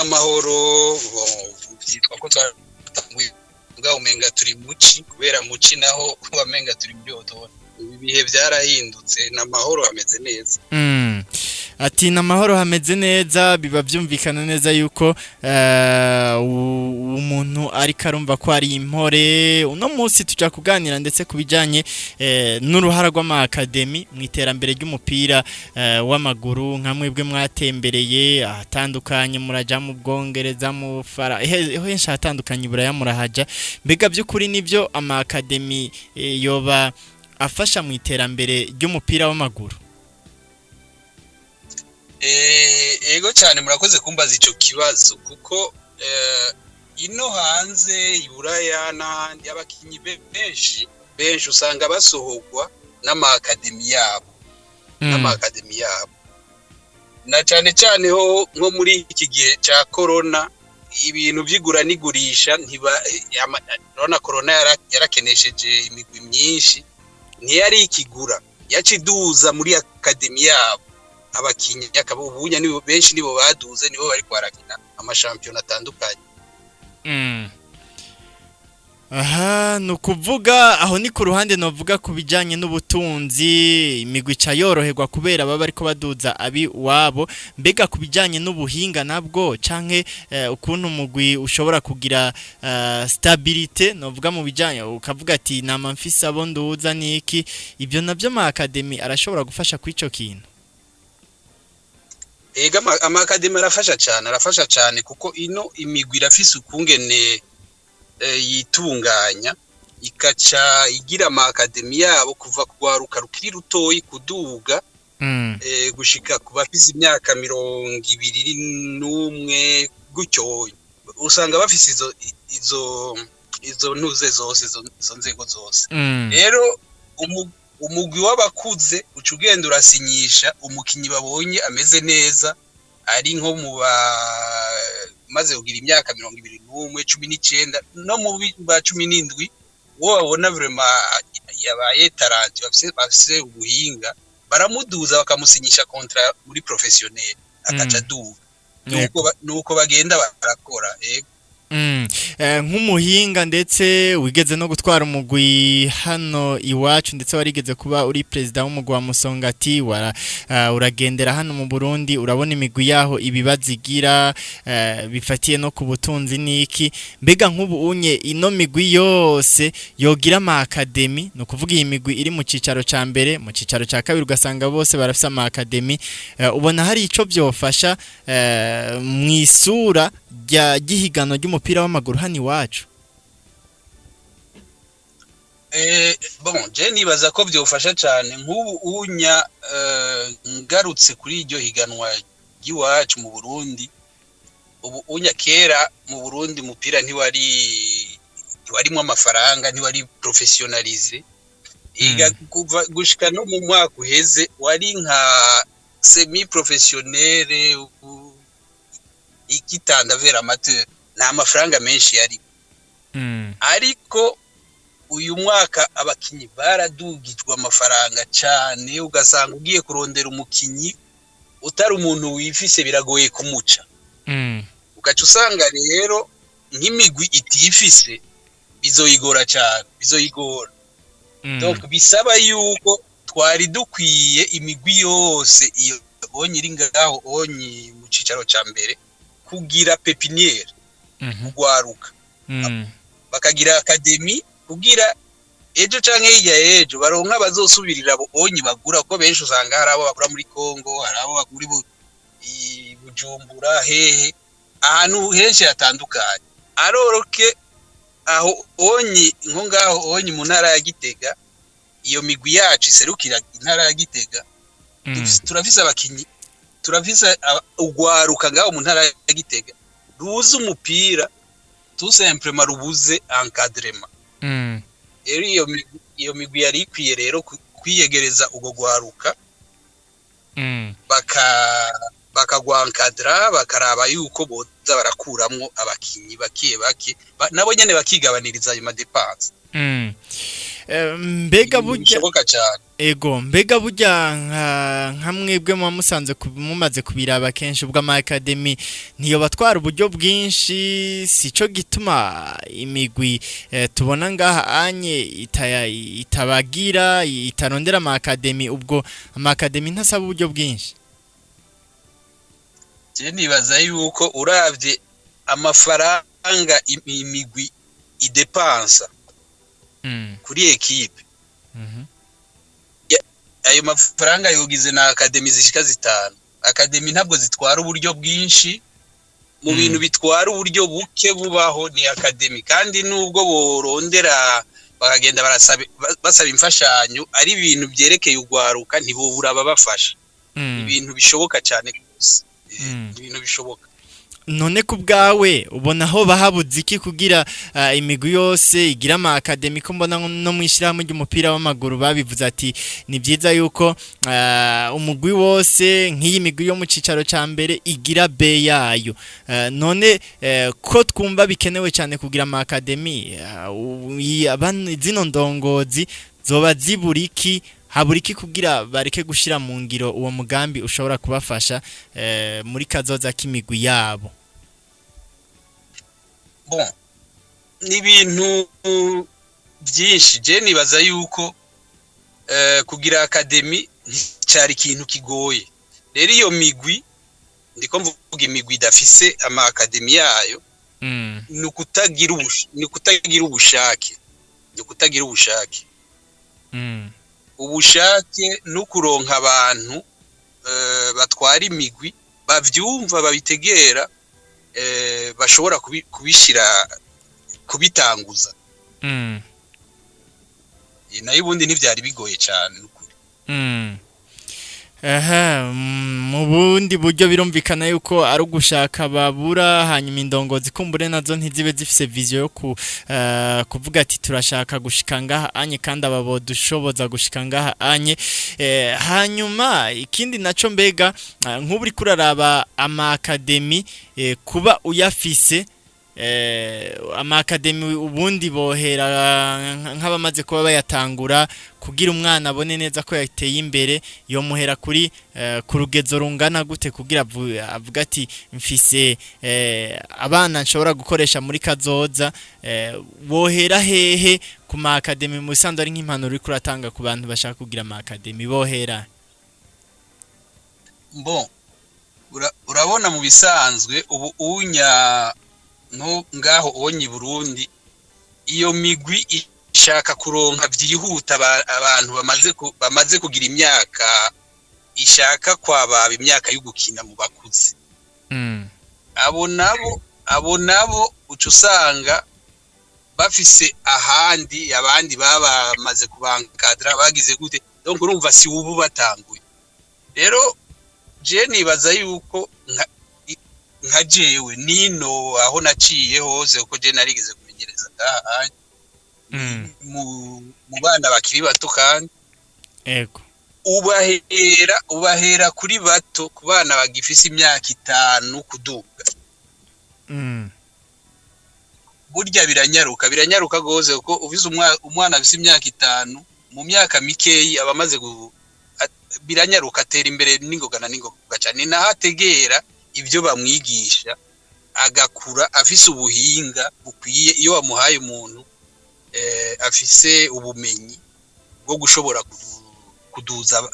N'amahoro. Byitwa ko twatanguye, ubwo umenga turi muci, kubera muci naho wamenga turi muri automne. Ibi bihe byarahindutse, n'amahoro, ameze neza. Ati n'amahoro, hameze neza. Biba byumvikana neza yuko umuntu ariko arumva ko ari impore. Uno munsi tuja kuganira ndetse ku bijyanye n'uruhara rw'ama académies mu iterambere ry'umupira w'amaguru. Nka mwebwe mwatembereye ahatandukanye, muraja mu Bwongereza, mu Fara, henshi ahatandukanye i Buraya murahaja. Mbega by'ukuri nibyo, ama académies yoba afasha mu iterambere ry'umupira w'amaguru? Ego cyane, murakoze kumbaza ico kibazo, kuko ino hanze i Buraya n'ahandi abakinyi benshi benshi usanga basohorwa n'ama académies yabo, n'ama académies yabo, na cyane cyane ho nko muri iki gihe cya corona, ibintu by'igura n'igurisha ntiba urabona corona yarakenesheje imigwi myinshi, ntiyari ikigura, yaca iduza muri académie yabo abakinyi, akaba ubunya nibo benshi, nibo baduze, nibo bari barakina amashampiyona atandukanye. Aha ni ukuvuga aho ni ku ruhande novuga ku bijyanye n'ubutunzi, imigwi ica yoroherwa kubera baba ariko baduza abi wabo. Mbega ku bijyanye n'ubuhinga nabwo, canke ukuntu umugwi ushobora kugira stabilité, novuga mu bijyanye ukavuga ati nama mfise abo nduza niki, ibyo nabyo ama académies arashobora gufasha kuri ico kintu? Ega ama académies arafasha cyane, arafasha cyane, kuko ino imigwi irafise ukungene yitunganya, ikaca igira ama académies yabo kuva kugwaruka rukiri rutoyi kuduga gushika ku bafise imyaka 21 gutyo. Usanga bafise izo ntuze zose, izo nzego zose. Rero umugwi w'abakuze uca ugenda urasinyisha umukinyi babonye ameze neza, ari nko mu bamaze kugira imyaka 21, 19, no mu ba 17, uwo babona vraiment yabaye talentueux, bafise ubuhinga, baramuduza bakamusinyisha contrat muri professionnel, akaca aduga. Nuko bagenda barakora, ego. Nk'umuhinga ndetse wigeze no gutwara umugwi hano iwacu, ndetse warigeze kuba uri perezida w'umugwi wa Musongati, uragendera hano mu Burundi, urabona imigwi yaho ibibazo igira bifatiye no ku butunzi niki. Mbega nk'ubu unye ino migwi yose yogira ama académies, no kuvuga iyi migwi iri mu cicaro ca mbere, mu cicaro ca kabiri, ugasanga bose barafise ama académies, ubona hari ico byofasha mu isura rya gihiganwa ry'umupira w'amaguru hano iwacu? Bon, je nibaza ko byofasha cyane. Nk'ubu unya ngarutse kuri iryo higanwa ry'iwacu mu Burundi, ubu unya kera mu Burundi umupira ntiwarimo amafaranga, ntiwari professionnalisé. Iga kuva gushika no mu mwaka uheze wari nka semi professionnel, ikitanda vers amateur, nta mafaranga menshi yari. Ariko uyu mwaka abakinyi baradugijwe amafaranga cyane, ugasanga ugiye kurondera umukinyi utari umuntu wifise biragoye kumuca. Ugaca usanga rero nk'imigwi itifise bizoyigora cyane, bizoyigora. Donc bisaba yuko twari dukwiye imigwi yose iyo onye iri ngaho onye mu cicaro ca mbere kugira pépinière, kugwaruka, bakagira académie kugira ejo canke hirya y'ejo baronka abazosubirira abo onye bagura, ko benshi usanga hari abo bagura muri Congo, hari abo bagura i Bujumbura, hehe, ahantu henshi hatandukanye. Aroroke aho onye nko ngaho onye mu ntara ya Gitega, iyo migwi yacu iserukira intara ya Gitega, turafise abakinyi, turafise ugwaruka ngaho mu ntara ya Gitega ruzi umupira, tout simplement rubuze encadrement. Rero iyo migwi yari ikwiye rero kwiyegereza ubwo gwaruka, bakagwankadra, bakaraba yuko boza barakuramwo abakinyi bake bake, nabo nyene bakigabaniriza ayo ma dépenses. Mbega burya bishoboka cyane. Ego, mbega burya nka mwebwe muba musanze mumaze kubiraba kenshi, ubwo ama academy ntiyo batwara uburyo bwinshi, sico gituma imigwi tubona ngaha anye itabagira, itarondera ama academy? Ubwo ama academy ntasaba uburyo bwinshi? Je nibaza yuko uravye amafaranga imigwi idepansa kuri ekipe, ayo mafaranga yogize na academy zishika zitanu. Academy ntabwo zitwara uburyo bwinshi. Mu bintu bitwara uburyo buke bubaho ni academy, kandi nubwo borondera bakagenda basaba imfashanyo, ari ibintu byerekeye ugwaruka, ntibobura ababafasha. Ibintu bishoboka cyane rwose. Ibintu bishoboka. None ku bwawe ubona aho bahabuze iki kugira imigwi yose igira ama academy? Ko mbona no mu ishyirahamwe ry'umupira w'amaguru babivuze ati ni byiza yuko umugwi wose, nk'iyi migwi yo mu cicaro ca mbere, igira B yayo. None ko twumva bikenewe cyane kugira ama academy, zino ndongozi zoba zibura iki, habura iki kugira bareke gushira mu ngiro uwo mugambi ushobora kubafasha muri kazoza k'imigwi yabo? Bon, ni ibintu byinshi. Je nibaza yuko kugira academy nticyari ikintu kigoye. Rero iyo migwi, ndiko mvuga imigwi idafise ama academy yayo, ni ukutagira ubushake, ni ukutagira ubushake, ubushake no kuronka abantu batwara imigwi bavyumva, babitegera, bashobora kubishira, kubitanguza. Nayo ubundi ntivyari bigoye cyane nukuri. Aha, mu bundi buryo birumvikana yuko ari ugushaka babura, hanyuma indongozi kumbure nazo ntizibe zifise vision yo kuvuga ati turashaka gushika ngaha anye, kandi aba bodushoboza gushika ngaha anye. Hanyuma ikindi naco, mbega nk'ubu uriko uraraba ama academy, kuba uyafise ama academy, ubundi bohera nk'abamaze kuba bayatangura, kugira umwana abone neza ko yateye imbere, yomuhera kuri ku rugezo rungana gute kugira avuga ati mfise abana nshobora gukoresha muri kazoza? Bohera hehe ku ma academy, mu bisanzwe ari nk'impanuro uriko uratanga ku bantu bashaka kugira ama academy, bohera? Bon, urabona mu bisanzwe ubu unya nko ngaho onye i Burundi, iyo migwi ishaka kuronka byihuta abantu bamaze kugira imyaka ishaka kwababa imyaka yo gukina mu bakuze. Abo nabo uca usanga bafise ahandi abandi baba bamaze kubankadra, bagize gute. Donc urumva si ubu batanguye. Rero je nibaza yuko nka jewe nino aho naciye hose, kuko je narigeze kumenyereza ngaha mu bana bakiri bato, kandi ubahera kuri bato, ku bana bagifise imyaka 5 kuduga. Burya biranyaruka, biranyaruka gose, kuko ufise umwana afise imyaka 5, mu myaka mikeyi aba amaze biranyaruka, atera imbere n'ingoga na n'ingoga cyane. Naho ategera ibyo bamwigisha, agakura afise ubuhinga bukwiye. Iyo wamuhaye umuntu afise ubumenyi bwo gushobora kuduza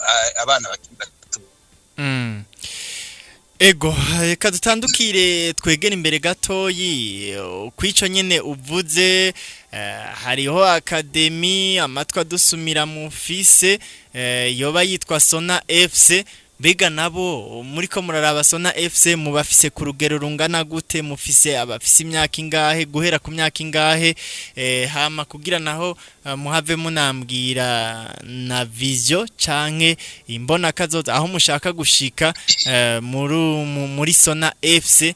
abana bakiri bato. Ego, reka dutandukire, twegere imbere gatoyi kwico nyene uvuze. Hariho academy amatwi adusumira mufise, yoba yitwa Sona FC. Mbega nabo muriko muraraba Sona FC, mubafise ku rugero rungana gute? Mufise abafise imyaka ingahe, guhera ku myaka ingahe? Hama kugira naho muhave munambwira na vision canke imbona kazoza aho mushaka gushika muri Sona FC.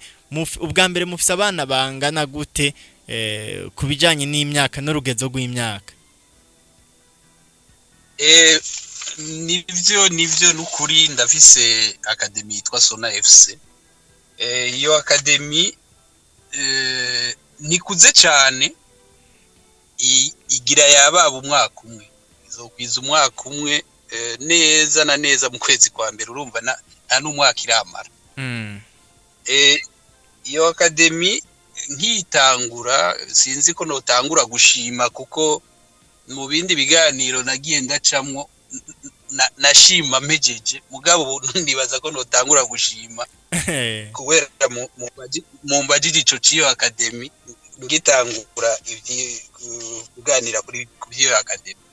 Ubwa mbere mufise abana bangana gute ku bijanye n'imyaka n'urugezo rw'imyaka? Nivyo, nukuri ndafise academy yitwa Sona FC. Iyo academy nikuze cyane, igira yababa umwaka umwe, izokwiza umwaka umwe. neza na neza mu kwezi kwa mbere, urumva nta n'umwaka iramara. Iyo académie nkitangura, sinzi ko notangura gushima, kuko mu bindi biganiro nagiye ndacamwo nashima mpejeje, mugabo ubu nibaza ko notangura gushima kubera mumbajije ico ciyo académie ngitangura kuganira kuri ku by'iyo académie.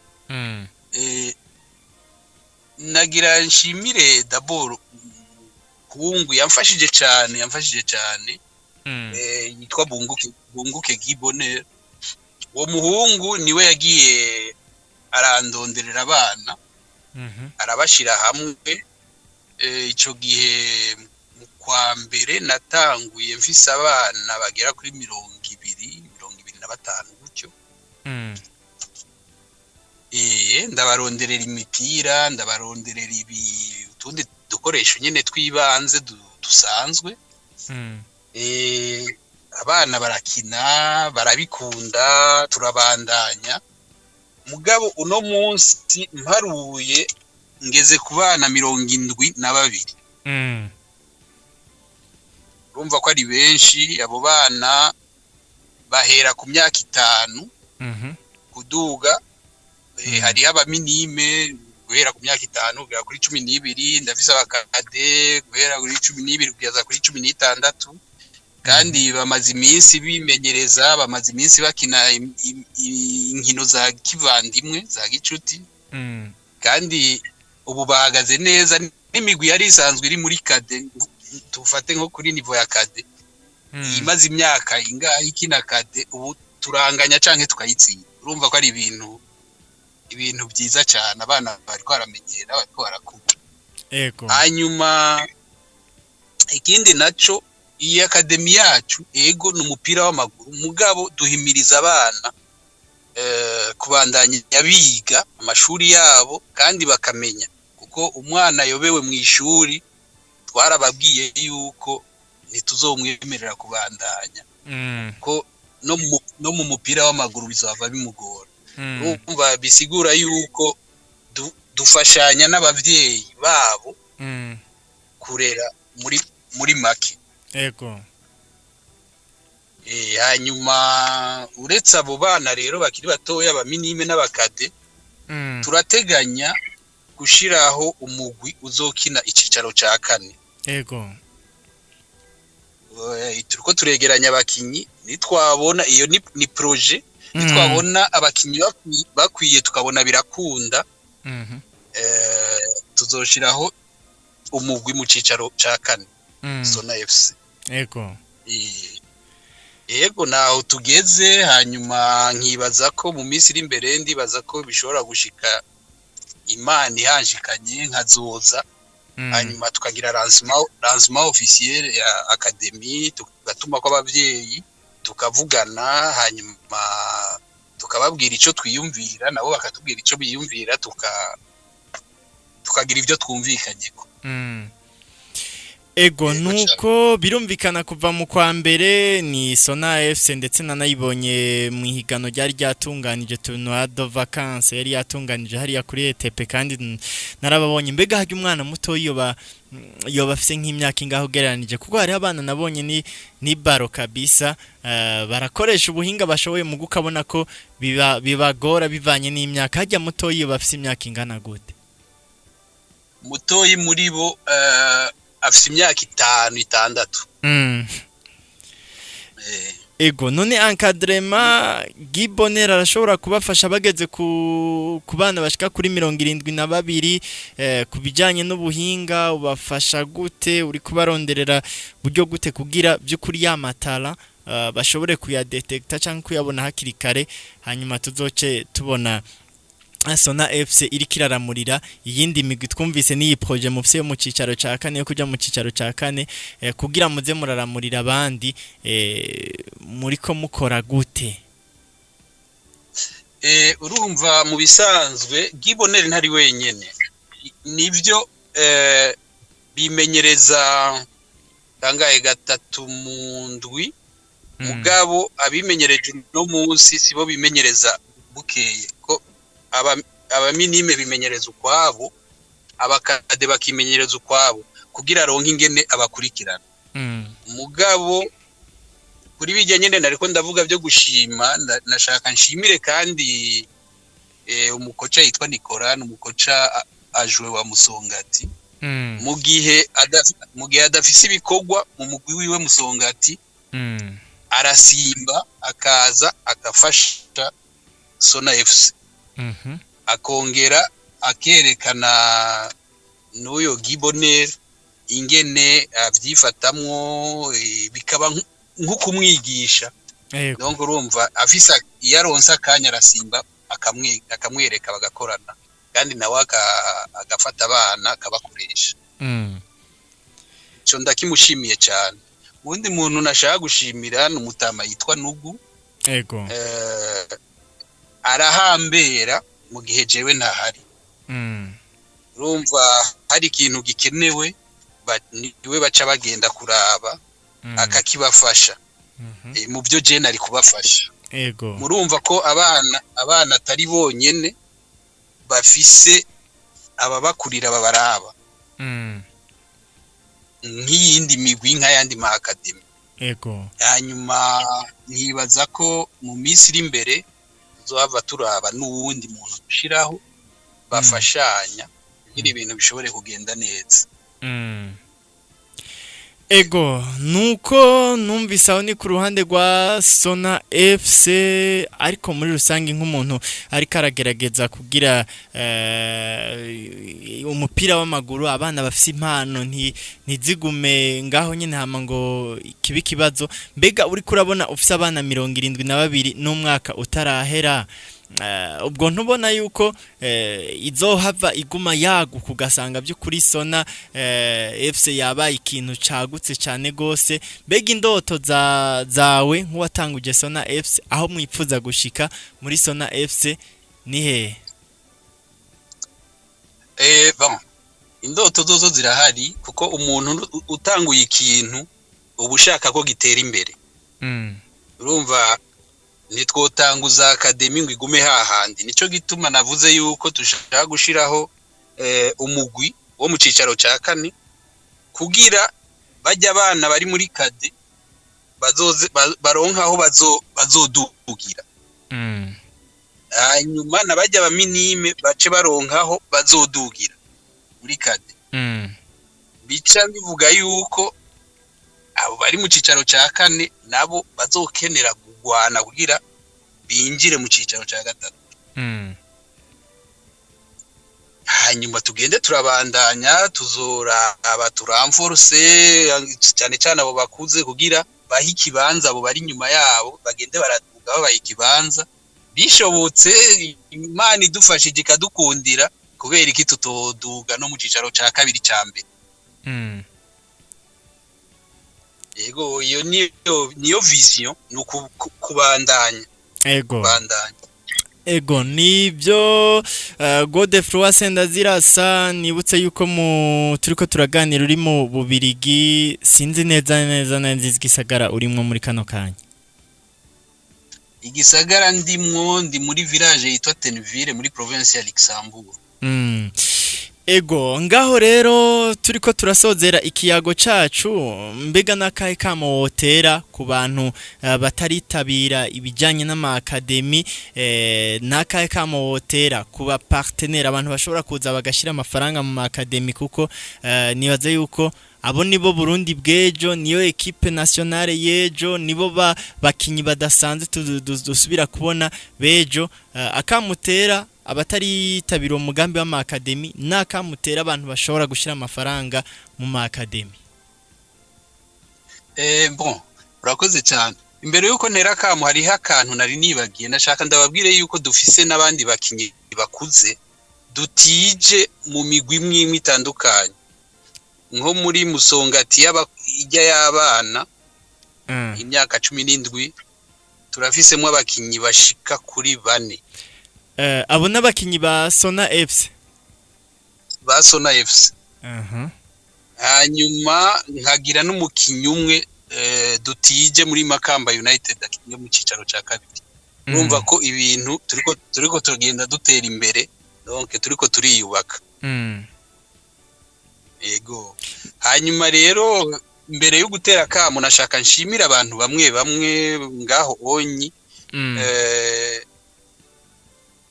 Nagira nshimire d'abord umuhungu yamfashije cyane, yamfashije cyane, yitwa Bunguke Guy Bonheur. Uwo muhungu niwe yagiye arandonderera abana, arabashira hamwe. Ico gihe mu kwa mbere natanguye mfise abana bagera kuri 20, 25 gutyo. Ndabaronderera imipira, ndabaronderera ibi utundi dukoresho nyene twibanze dusanzwe. Abana barakina, barabikunda, turabandanya. Mugabo uno munsi mparuye ngeze ku bana 72. Urumva ko ari benshi. Abo bana bahera ku myaka 5 kuduga. Hariho aba minimes guhera ku myaka 5 kugera kuri 12, ndafise aba cadets guhera kuri 12 kugeza kuri 16, kandi bamaze iminsi bimenyereza, bamaze iminsi bakina inkino za kivandimwe, za gicuti, kandi ubu bahagaze neza n'imigwi yari isanzwe iri muri cadet, tufate nko kuri niveau ya cadet, imaze imyaka ingahe ikina cadet, ubu turanganya canke tukayitsinda. Urumva ko ari ibintu byiza cyane, abana bariko baramenyera, bariko barakura. Hanyuma ikindi naco, iyi académie yacu, ego ni umupira w'amaguru, mugabo duhimiriza abana kubandanya biga amashuri yabo kandi bakamenya, kuko umwana ayobewe mu ishuri twarababwiye yuko ntituzomwemerera kubandanya, ko no mu mupira w'amaguru bizava bimugora. Urumva bisigura yuko dufashanya n'abavyeyi babo kurera muri make. Hanyuma uretse abo bana rero bakiri batoya, aba minimes n'aba cadets, turateganya gushiraho umugwi uzokina icicaro ca kane. Turiko turegeranya abakinyi, nitwabona iyo ni projet, nitwabona abakinyi bakwiye, tukabona birakunda, tuzoshiraho umugwi mu cicaro ca kane, Sona FC. Yego, naho tugeze. Hanyuma nkibaza ko mu minsi iri imbere, ndibaza ko bishobora gushika, Imana ihanshikanye, nkazoza, hanyuma tukagira lancement officiel ya académie, tugatuma ko abavyeyi, tukavugana, hanyuma tukababwira ico twiyumvira, nabo bakatubwira ico biyumvira, tukagira ibyo twumvikanyeko. Ego. Yego. Nuko birumvikana, kuva mu kwa mbere ni Sona FC, ndetse nanayibonye mu ihigano ryari ryatunganije, tournoi de vacances yari yatunganije hariya kuri ETP, kandi narababonye. Mbega harya umwana muto yoba afise nk'imyaka ingaho ugereranije? Kuko hariho abana nabonye ni baro kabisa, barakoresha ubuhinga bashoboye, mu gukabona ko biba bibagora bivanye n'imyaka. Harya muto yoba afise imyaka ingana gute? Mutoyi muri bo afise imyaka 5, 6. Ego, none encadrement Guy Bonheur arashobora kubafasha bageze ku bana bashika kuri 72, ku bijanye n'ubuhinga ubafasha gute? Uri kubaronderera buryo gute kugira by'ukuri ya ma talents bashobore kuyadetekta cyangwa kuyabona hakiri kare, hanyuma tuzoce tubona Sona FC iriko iraramurira iyindi migwi? Twumvise n'iyi projet mufise yo mu cicaro ca kane, yo kuja mu cicaro ca kane, kugira muze muraramurira abandi, muriko mukora gute? Urumva mu bisanzwe Guy Bonheur ntari wenyene, nivyo, bimenyereza kangahe? Gatatu mu ndwi. Mugabo abimenyereje uno munsi sibo bimenyereza bukeye, ko aba Aba minimes bimenyereza ukwabo, aba cadets bakimenyereza ukwabo, kugira aronke ingene abakurikirana. Mugabo kuri bijya nyene nariko ndavuga byo gushima, nashaka nshimire kandi umu coach yitwa Nicolas, ni umu coach adjoint wa Musongati. Mu gihe adafise ibikorwa mu mugwi wiwe Musongati, arasimba akaza agafasha Sona FC, akongera akerekana n'uyo Gibonel ingene avyifatamwo, bikaba nko kumwigisha. Donc urumva afise, iyo aronse akanya arasimba akamwereka, bagakorana, kandi nawe agafata abana akabakoresha. Ico ndakimushimiye cyane. Uwundi muntu nashaka gushimira ni umutama yitwa Nugu. Arahambera mu gihe jewe ntahari. Urumva hari ikintu gikenewe, niwe baca bagenda kuraba, akakibafasha mu byo je nari kubafasha. Murumva ko abana atari bonyene bafise ababakurira babaraba nk'iyindi migwi, nk'ayandi ma académies. Hanyuma nkibaza ko mu minsi iri imbere tuzohava turaba n'uwundi muntu dushiraho bafashanya kugira ibintu bishobore kugenda neza. Ego, nuko numvise aho ni ku ruhande rwa Sona FC, ariko muri rusange nk'umuntu ariko aragerageza kugira umupira w'amaguru, abana bafise impano ntizigume ngaho nyine hama ngo kibe ikibazo. Mbega uriko urabona ufise abana 72 n'umwaka utarahera, ubwo ntubona yuko izohava iguma yaguka, ugasanga by'ukuri Sona FC yabaye ikintu cagutse cyane gose? Mbega indoto zawe nk'uwatanguje Sona FC, aho mwipfuza gushika muri Sona FC ni hehe? Bon, indoto zozo zirahari, kuko umuntu utanguye ikintu uba ushaka ko gitera imbere. Urumva ntitwotanguza académie ngo igume hahandi. Nico gituma navuze yuko dushaka gushiraho umugwi wo mu cicaro ca kane, kugira bajya abana bari muri cadets bazoze baronke aho bazodugira, hanyuma nabajya aba minimes bace baronkaho bazodugira muri cadets. Bica bivuga yuko abo bari mu cicaro ca kane nabo bazokenera kugwana kugira binjire mu cicaro ca gatatu. Hanyuma tugende turabandanya, tuzoraba turamforce cyane cyane abo bakuze kugira bahe ikibanza abo bari inyuma yabo, bagende baraduga babaha ikibanza. Bishobotse, Imana idufashije ikadukundira, kubera iki tutoduga no mu cicaro ca kabiri ca mbere? Yego, iyo niyo vision, ni kubandanya. Kubandanya. Ego, nibyo. Godefroid Sendazirasa, nibutse yuko mu turiko turaganira uri mu Bubirigi. Sinzi neza neza neza igisagara urimwo muri kano kanya. Igisagara ndimwo, ndi muri village yitwa Tenville, muri province ya Luxembourg. Ego, ngaho rero turiko turasozera ikiyago cacu. Mbega n'akahe kamo wotera ku bantu bataritabira ibijyanye n'ama académies? N'akahe kamo wotera ku ba partenaires, abantu bashobora kuza bagashyira amafaranga mu ma académies? Kuko nibaze yuko abo nibo Burundi bw'ejo, niyo équipe nationale y'ejo, nibo ba bakinyi badasanzwe dusubira kubona b'ejo. Akamutera abataritabira uwo mugambi w'ama académies, n'akamutera abantu bashobora gushyira amafaranga mu ma académies. Bon, urakoze cyane. Imbere yuko ntera akamu, hariho akantu nari nibagiye. Nashaka ndababwire yuko dufise n'abandi bakinyi bakuze dutije mu migwi imwe imwe itandukanye, nko muri Musongati ijya y'abana imyaka 17, turafisemo abakinyi bashika kuri bane. Abo n'abakinyi ba Sona FC? Ba Sona FC. Hanyuma nkagira n'umukinyi umwe dutije muri Makamba United, akinye mu cicaro ca kabiri. Urumva ko ibintu turiko tugenda dutera imbere. Donc turiko turiyubaka. Yego, hanyuma rero mbere yo gutera akamo, nashaka nshimira abantu bamwe bamwe ngaho onyi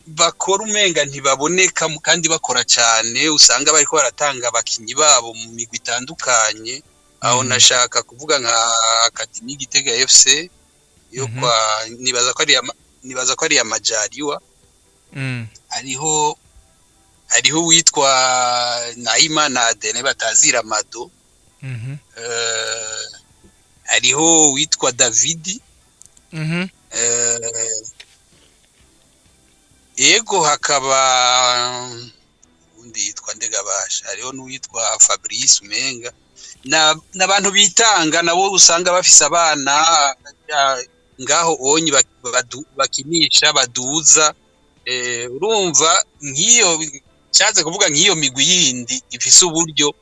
bakora umenga ntibaboneka kandi bakora cyane, usanga bariko baratanga abakinyi babo mu migwi itandukanye. Aho nashaka kuvuga nka Academy Gitega FC yo kwa nibaza ko ari Amajariwa. Hariho uwitwa Nahimana Adene batazira Mado. Hariho uwitwa Davidi. Yego, hakaba undi yitwa Ndegabasha, hariho n'uwitwa Fabrice umenga n'abantu bitanga nabo usanga bafise abana ngaho onyi bakinisha baduza. Urumva nk'iyo nshatse kuvuga, nk'iyo migwi yindi ifise uburyo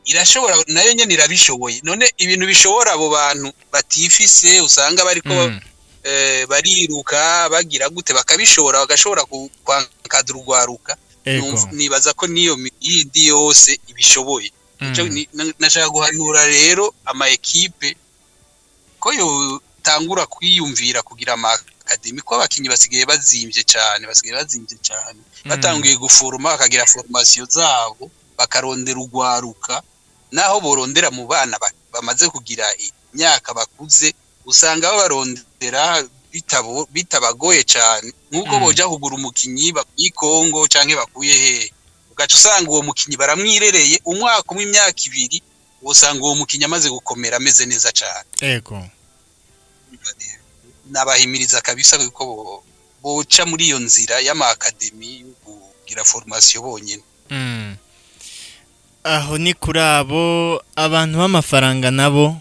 irashobora nayo nyene irabishoboye. None ibintu bishobora abo bantu batifise, usanga bariko bariruka bagira gute, bakabishobora, bagashobora kwankadura urwaruka. Nibaza ko n'iyo migwi yindi yose ibishoboye. Ico nashaka guhanura rero ama équipes ko yotangura kwiyumvira kugira ama académies, ko abakinyi basigaye bazimvye cane, basigaye bazimvye cane. Batanguye guforoma, bakagira formation zabo, bakarondera urwaruka, naho borondera mu bana bamaze kugira imyaka bakuze, usanga babarondera bitabagoye cane nk'uko boja kugura umukinyi bakuye i Kongo canke bakuye hehe, ugaca usanga uwo mukinyi baramwirereye umwaka umwe, imyaka 2, usanga uwo mukinyi amaze gukomera, ameze neza cane. Nabahimiriza kabisa yuko boca muri iyo nzira y'ama académies yo kugira formation bonyene. Aho ni kuri abo abantu b'amafaranga nabo,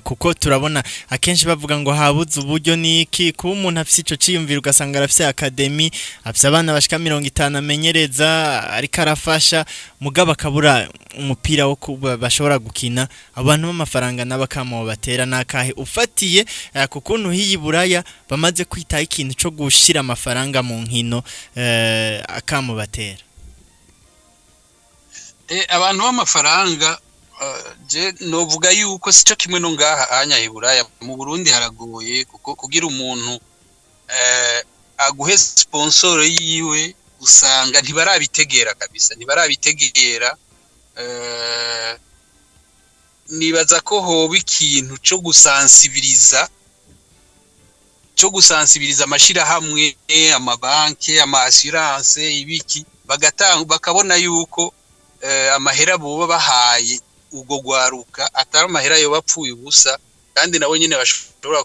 kuko turabona akenshi bavuga ngo habuze uburyo niki. Kuba umuntu afise ico ciyumviro, ugasanga arafise académie, afise abana bashika 50 amenyereza, ariko arafasha, mugabo akabura umupira wo kuba bashobora gukina. Abantu b'amafaranga nabo akamo batera nakahe, ufatiye ku kuntu hiyi Buraya bamaze kwitaho ikintu co gushira amafaranga mu nkino, akamo batera? Abantu b'amafaranga, je novuga yuko sico kimwe no ngaha anya i Buraya. Mu Burundi haragoye, kuko kugira umuntu aguhe sponsor yiwe, usanga ntibarabitegera kabisa, ntibarabitegera. Nibaza ko hoba ikintu co gusansibiriza amashirahamwe, amabanki, ama assurance, ibiki, bagatanga, bakabona yuko amahera boba bahaye ubwo gwaruka atari amahera yoba apfuye ubusa, kandi nabo nyene bashobora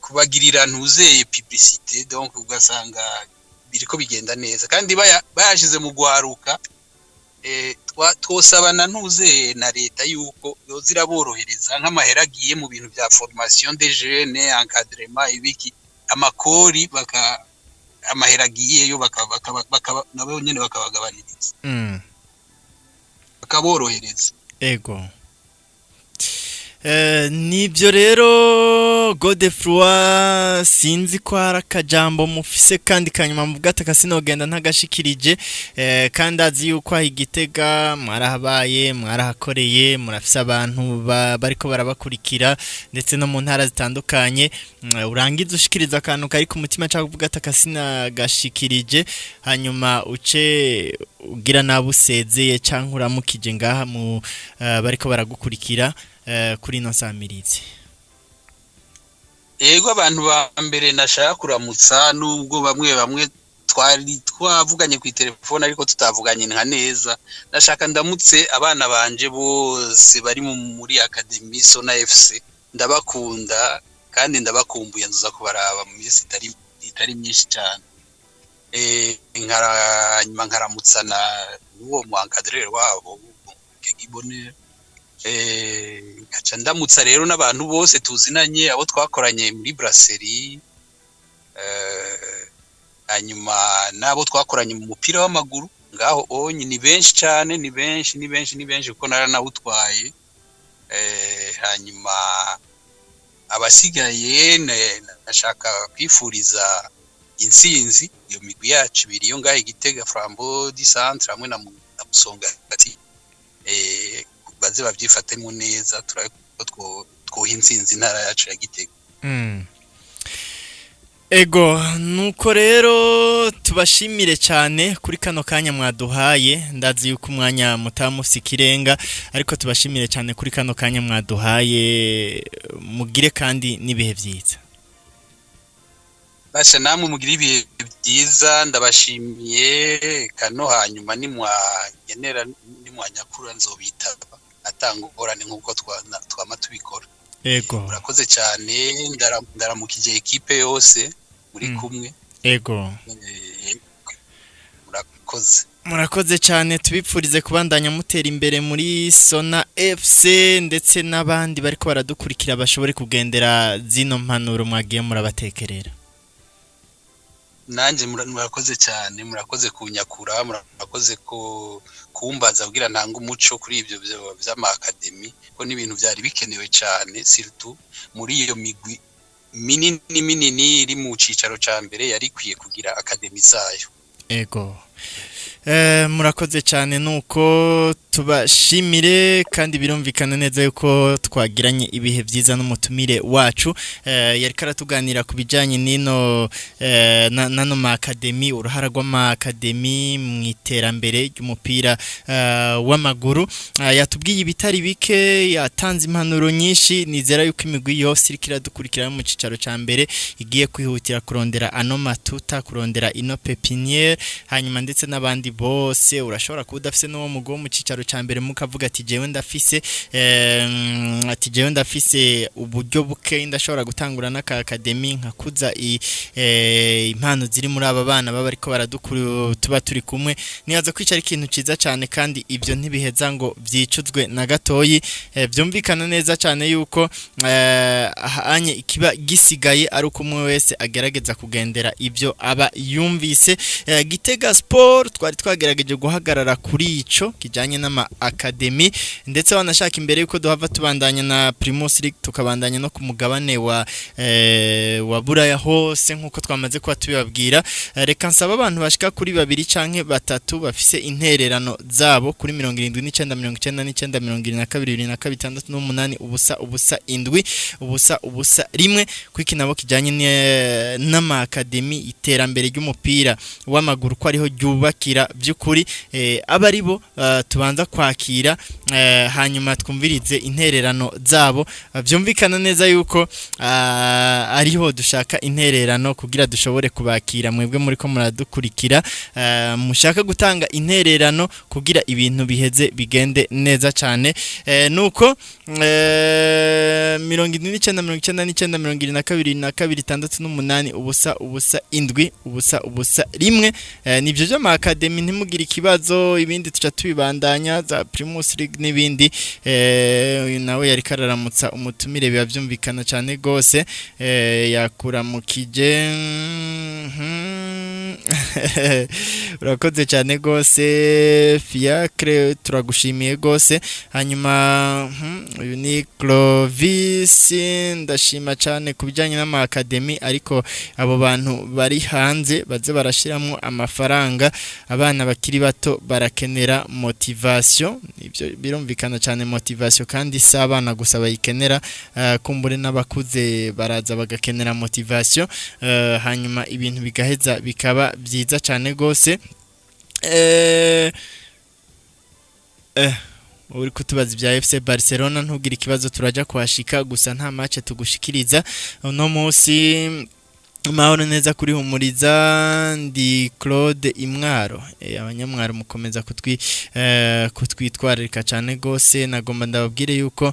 kubagirira ntuzeye publicité. Donc ugasanga biriko bigenda neza, kandi bayashize mu gwaruka. Twosaba na ntuzeye na leta yuko yoza iraborohereza, nk'amahera agiye mu bintu vya formation des jeunes, encadrement, ibiki, amakori, baka amahera agiyeyo nabo nyene bakabagabaniriza, bakaborohereza. Ego. Nibyo rero, Godefroid, sinzi ko hari akajambo mufise kandi kanyuma muvuga ati akasinogenda ntagashikirije, kandi azi yuko aho Igitega mwarahabaye, mwarahakoreye, murafise abantu bariko barabakurikira, ndetse no mu ntara zitandukanye. Urangiza ushikiriza akantu kari ku mutima cyangwa uvuga ati akasinagashikirije, hanyuma uce ugira nabo usezeye cyangwa uramukije ngaha mu bariko baragukurikira kuri ino nsamirizi. Yego, abantu ba mbere nashaka kuramutsa, nubwo bamwe bamwe twari twavuganye ku telefone ariko tutavuganye nka neza, nashaka ndamutse abana banje bose bari muri Academy Sona FC. Ndabakunda kandi ndabakumbuye, nzuza kubaraba mu minsi itari myinshi cyane. Hanyuma nkaramutsa na n'uwo mu encadreur wabo Kegibone. Nkaca ndamutsa rero n'abantu bose tuzinanye, abo twakoranye muri brasserie, hanyuma n'abo twakoranye mu mupira w'amaguru ngaho onye. Ni benshi cyane, ni benshi, ni benshi, ni benshi, kuko naranawutwaye. Hanyuma abasigaye nashaka kwifuriza Intsinzi iyo migwi yacu ibiri yo ngaho Igitega, Flambeau du Centre hamwe na Musongati, baze babyifatemo neza, turabe ko twoha intsinzi intara yacu ya Gitega. Ego, nuko rero tubashimire cyane kuri kano kanya mwaduhaye. Ndazi yuko umwanya mutamusi ikirenga, ariko tubashimire cyane kuri kano kanya mwaduhaye. Mugire kandi n'ibihe byiza. Basha, namwe mugire ibihe byiza, ndabashimiye kano. Hanyuma nimwankenera, nimwanyakura, nzobitaba atanga ingorane nk'uko twama tubikora. Ego. Murakoze cyane, ndaramukije ekipe yose muri kumwe. Ego. Murakoze. Murakoze cyane, tubipfurize kubandanya mutera imbere muri Sona FC, ndetse n'abandi bariko baradukurikira bashobore kugendera zino mpanuro mwagiye murabatekerera. Nanjye murakoze cyane, murakoze kunyakura, murakoze kumbaza kugira ntange umuco kuri ibyo by'ama académies, ko n'ibintu byari bikenewe cyane, surtout muri iyo migwi minini minini iri mu cicaro ca mbere yari ikwiye kugira académie zayo. Ego. Murakoze cyane, nuko tubashimire kandi birumvikana neza yuko twagiranye ibihe byiza n'umutumire wacu. Yari karatuganira ku bijyanye n'ino nano ma académies, uruhara rw'ama académies mu iterambere ry'umupira w'amaguru. Yatubwiye ibitari bike, yatanze impanuro nyinshi. Nizera yuko imigwi yose iriko iradukurikira mu cicaro ca mbere igiye kwihutira kurondera ano matuta, kurondera ino pépinière. Hanyuma ndetse n'abandi bose, urashobora kuba udafise n'uwo mugwi wo mu cicaro ca mbere, mukavuga ati jewe ndafise, ati jewe ndafise uburyo buke, ndashobora gutangura n'aka académie nkakuza impano ziri muri aba bana baba ariko baradukuru tuba turi kumwe. Nibaza kwicara ikintu ciza cyane, kandi ibyo ntibiheza ngo vyicuzwe na gatoyi. Vyumvikana neza cyane yuko ahanye ikiba gisigaye ari uko umwe wese agerageza kugendera ibyo aba yumvise. Gitega Sport twari twagerageje guhagarara kuri ico kijanye n'ama académies, ndetse wanashaka imbere yuko duhava tubandanya na Primus League, tukabandanya no ku mugabane wa Buraya hose nkuko twamaze kuba tubibabwira. Reka nsaba abantu bashika kuri babiri canke batatu bafise intererano zabo kuri 79 99 72 72 68 0 0 7 0 0 1, kwiki nabo kijanye n'ama académies, iterambere ry'umupira w'amaguru ko ariho ryubakira by'ukuri. Aba ari bo tubanza kwakira, hanyuma twumvirize intererano zabo. Byumvikana neza yuko ariho dushaka intererano kugira dushobore kubakira mwebwe muri ko muradukurikira, mushaka gutanga intererano kugira ibintu biheze bigende neza cyane. Nuko 79 99 72 22 68 0 0 7 0 0 1. Nibyo by'ama académies, ntimugire ikibazo, ibindi tuca tubibandanya za Primus League n'ibindi. Uyu nawe yari kararamutsa umutumire, biba byumvikana cyane gose. Yakuramukije. Urakoze cyane gose Fiacre, turagushimiye gose. Hanyuma uyu ni Clovis: ndashima cyane ku bijyanye n'ama académies, ariko abo bantu bari hanze baze barashyiramo amafaranga, abana bakiri bato barakenera motivation. Ibyo birumvikana cyane, motivation, kandi si abana gusa bayikenera, kumbure n'abakuze baraza bagakenera motivation, hanyuma ibintu bigaheza bikaba byiza cyane gose. Uri kutubaza ibya FC Barcelona, ntugire ikibazo, turajya kuhashika, gusa nta match tugushikiriza uno munsi. Mahoro neza kuri Humuriza, ndi Claude Imwaro. Abanyamwaro mukomeza kutwitwararika cyane gose. Nagomba ndababwire yuko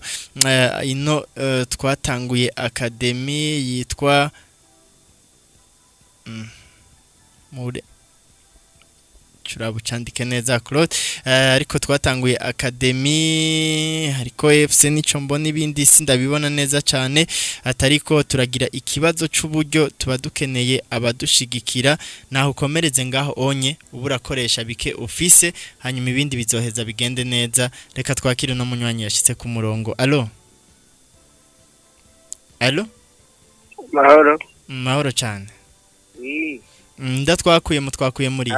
ino twatanguye académie yitwa muri turabucandike neza Claude, ariko twatanguye académie, ariko FC nico mbona, ibindi sindabibona neza cyane, atariko turagira ikibazo c'uburyo, tuba dukeneye abadushigikira. Naho ukomereze ngaho onye uba urakoresha bike ufise, hanyuma ibindi bizoheza bigende neza. Reka twakire no munywanyi yashitse ku murongo. Allo, allo? Mahoro. Mahoro cyane. Oui. Ndatwakuye mutwakuye muri.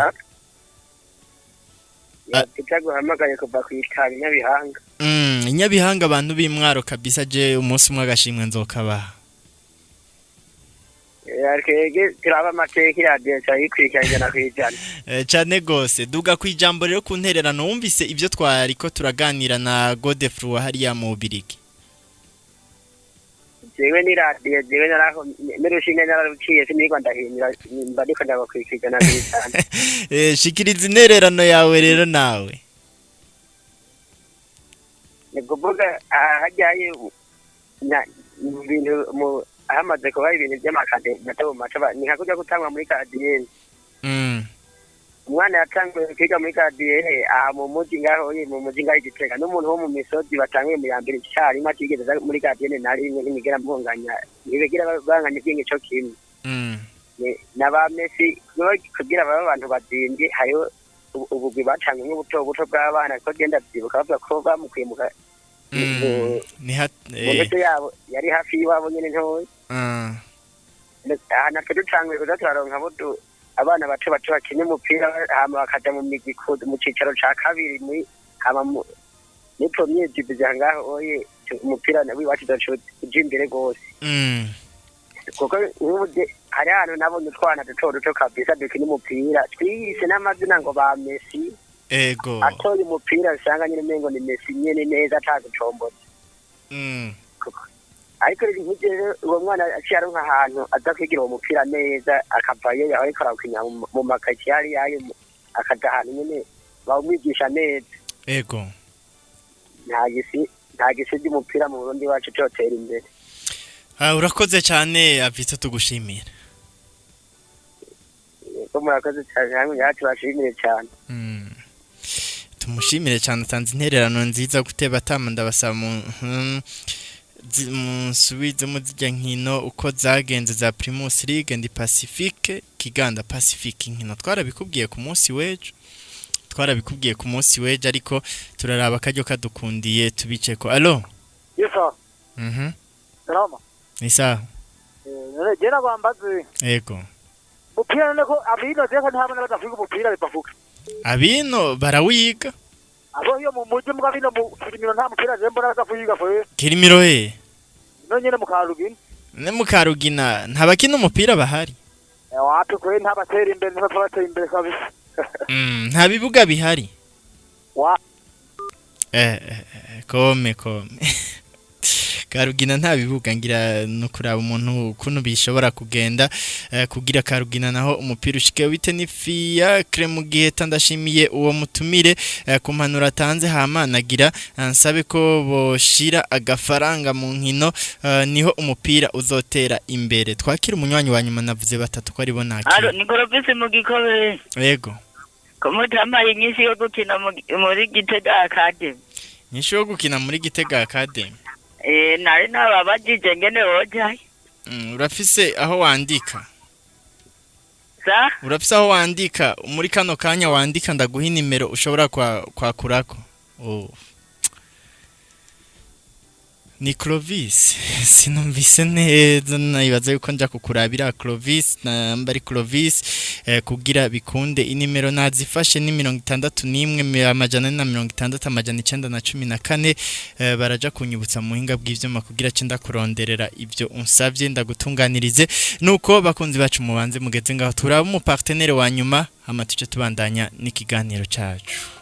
Tutaguhamagaye kuva ku itari Nyabihanga. Nyabihanga abantu b'imwaro kabisa je umunsi umwe agashimwe nzokabaha. Twebwe turaba amateka iradiyo turayikurikirana 100%. Cane gose duga ku ijambo rero ku ntererano wumvise ibyo twariko turaganira na Godefroy hariya mu Bubirigi. Jewe ni radiyo jewe naraho n'urushinge nararuciye sinigwa ndahinyura mba ndiko ndabakurikirana 100%. Shikiriza intererano yawe rero nawe. Ni kuvuga hajyaye mu bintu hamaze kuba ibintu by'amakade mato mato ni nka kujya gutangwa muri kadiyeni. Umwana yatanguye kwiga muri kadiyeni aha mu muji ngaho mu muji ngaho Igitega n'umuntu wo mu misozi batanguye mu ya mbere icyarimwe atigeze muri kadiyeni na rimwe ntibigera mbunganya ntibigera banganya ubwenge co kimwe. Na ba Messi kugira babe abantu bazimbye hariho ubugwi bacanwe nk'ubuto buto bw'abana ko genda byibuka bavuga ko bamukuye mu muto yabo yari hafi y'iwabo nyene ntoya. Natwe dutanguye kuza turaronka abo abana bato bato bakina umupira hama bakaja mu migwi mu cicaro ca kabiri muri hama muri premier division ngaho oye umupira w'iwacu uja imbere gose. Kuko nk'ubu hari ahantu nabonye utwana duto duto kabisa dukina umupira twiyise n'amazina ngo ba Messi. Ego. Atoye umupira usanga nyine umengo ni Messi nyene neza atagucombotse. Ariko rero uwo mwana aciye aronka ahantu aza kwigira uwo mupira neza akavayo yaho ariko arawukinya mu makaritsiye hariya akaja ahantu nyene bawumwigisha neza. Ego. Nta gisi ry'umupira mu Burundi wacu cotera imbere. Urakoze cyane Avita tugushimira. Yego murakoze cyane hamwe yacu bashimire cyane. Tumushimire cyane atanze intererano nziza guteba tama ndabasaba musubize muzijya nkino uko zagenze za Primus League ndi Pacifique Kiganda Pacifique inkino twarabikubwiye ku munsi w'ejo. Twarabikubwiye ku munsi w'ejo ariko turaraba akaryo kadukundiye tubice ko. Allo? Yes sir. Salama. Ni sawa. Jera bambaze. Yego. Mupira none ko abino je ko ntabona badavuga umupira bibavuga. Abino barawiga. Abo iyo mu mujyi mbwa bino mu Kirimiro nta mupira je mbona badavuga fwe. Kirimiro he? No nyene mu Karugina. Ne mu Karugina ntabakina umupira bahari. Wapi kwe ntabatera imbere ntabatera imbere kabisa. Nta bibuga bihari. Wa kome kome. Karugina nta bibuga ngira no kuraba umuntu ukuntu bishobora kugenda kugira Karugina naho umupira ushike wite ni Fiacre mu gihe tandashimiye uwo mutumire ku mpanuro atanze hamanagira nsabe ko boshira agafaranga mu nkino niho umupira uzotera imbere. Twakira umunywanyi wa nyuma navuze batatu ko ari bo nakira. Alo ni Clovis mu Gikobe. Yego. Komutamaye inyinshi yo gukina muri Gitega Academy. Nyinshi yo gukina muri Gitega Academy. Nari nababajije ngene woja. Urafise aho wandika? Sa? Urafise aho wandika muri kano kanya wandika ndaguha inimero ushobora kwakurako. Oh. Ni Clovis. Sinumvise neza nayibaza yuko nja kukurabira Clovis namba ari Clovis kugira bikunde inimero nazifashe ni 61 460 914 baraja kunyibutsa muhinga bw'ivyuma kugira cenda kuronderera ivyo unsavye ndagutunganirize nuko bakunzi bacu mubanze mugeze ngaho turaba mu partenaire wa nyuma hama tuce tubandanya n'ikiganiro cacu.